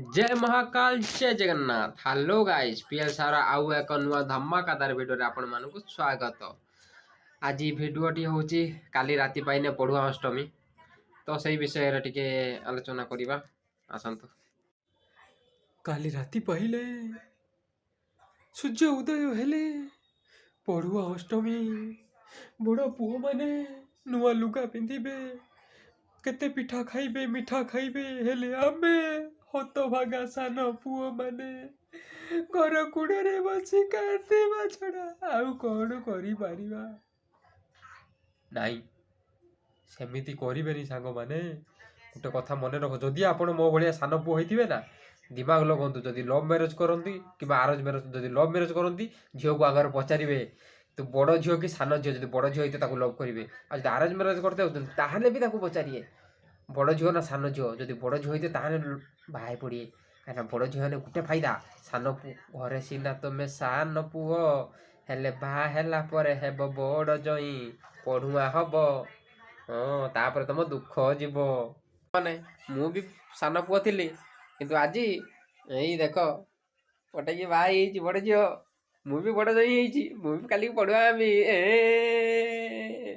ଜୟ ମହାକାଲ, ଜୟ Jagannath. Hello guys, PL ସାର ଆଉ ଏକ ନୂଆ ଧମାକାଦାର ଭିଡ଼ିଓରେ ଆପଣମାନଙ୍କୁ ସ୍ୱାଗତ। ଆଜି ଭିଡ଼ିଓଟି ହେଉଛି କାଲି ରାତି ପାଇନେ ପଢୁଆ ଅଷ୍ଟମୀ, ତ ସେଇ ବିଷୟରେ ଟିକେ ଆଲୋଚନା କରିବା। ଆସନ୍ତୁ। କାଲି ରାତି ପାହିଲେ, ସୂର୍ଯ୍ୟ ଉଦୟ ହେଲେ ପଢୁଆ ଅଷ୍ଟମୀ। ବଡ଼ ପୁଅମାନେ ନୂଆ ଲୁଗା ପିନ୍ଧିବେ, କେତେ ପିଠା ଖାଇବେ, ମିଠା ଖାଇବେ। ହେଲେ ଆମେ ହତଭାଗା ସାନ ପୁଅମାନେ ଘର କୁଡ଼ରେ ବସି କାନ୍ଦିବା ଛଡ଼ା ଆଉ କ'ଣ କରିପାରିବା? ନାଇଁ, ସେମିତି କରିବେନି ସାଙ୍ଗମାନେ। ଗୋଟେ କଥା ମନେ ରଖ, ଯଦି ଆପଣ ମୋ ଭଳିଆ ସାନ ପୁଅ ହେଇଥିବେ ନା, ଦିମାଗ ଲଗାନ୍ତୁ। ଯଦି ଲଭ୍ ମ୍ୟାରେଜ୍ କରନ୍ତି କିମ୍ବା ଆରେଞ୍ଜ ମ୍ୟାରେଜ୍, ଯଦି ଲଭ୍ ମ୍ୟାରେଜ୍ କରନ୍ତି, ଝିଅକୁ ଆଗରେ ପଚାରିବେ, ତୁ ବଡ଼ ଝିଅ କି ସାନ ଝିଅ? ଯଦି ବଡ଼ ଝିଅ ହେଇଥିବ, ତାକୁ ଲଭ୍ କରିବେ। ଆଉ ଯଦି ଆରେଞ୍ଜ ମ୍ୟାରେଜ୍ କରିଦେଉଛନ୍ତି, ତାହେଲେ ବି ତାକୁ ପଚାରିବେ, ବଡ଼ ଝିଅ ନା ସାନ ଝିଅ? ଯଦି ବଡ଼ ଝିଅ ହେଇଥିବ, ତାହେଲେ ବାହା ହେଇ ପଡ଼ିବେ। କାହିଁକିନା ବଡ଼ ଝିଅ ହେଲେ ଗୋଟେ ଫାଇଦା, ସାନ ପୁଅ ଘରେ ସିନା ତୁମେ ସାନ ପୁଅ, ହେଲେ ବାହା ହେଲା ପରେ ହେବ ବଡ଼ ଜଇଁ, ପଢୁଆ ହବ। ହଁ, ତାପରେ ତମ ଦୁଃଖ ଯିବ। ମାନେ ମୁଁ ବି ସାନ ପୁଅ ଥିଲି, କିନ୍ତୁ ଆଜି ଏଇ ଦେଖ, ପଟେଇକି ବାହା ହେଇଛି ବଡ଼ ଝିଅ। ମୁଁ ବି ବଡ଼ ଜଇଁ ହେଇଛି, ମୁଁ ବି କାଲିକି ପଢୁଆ ହେବି। ଏ।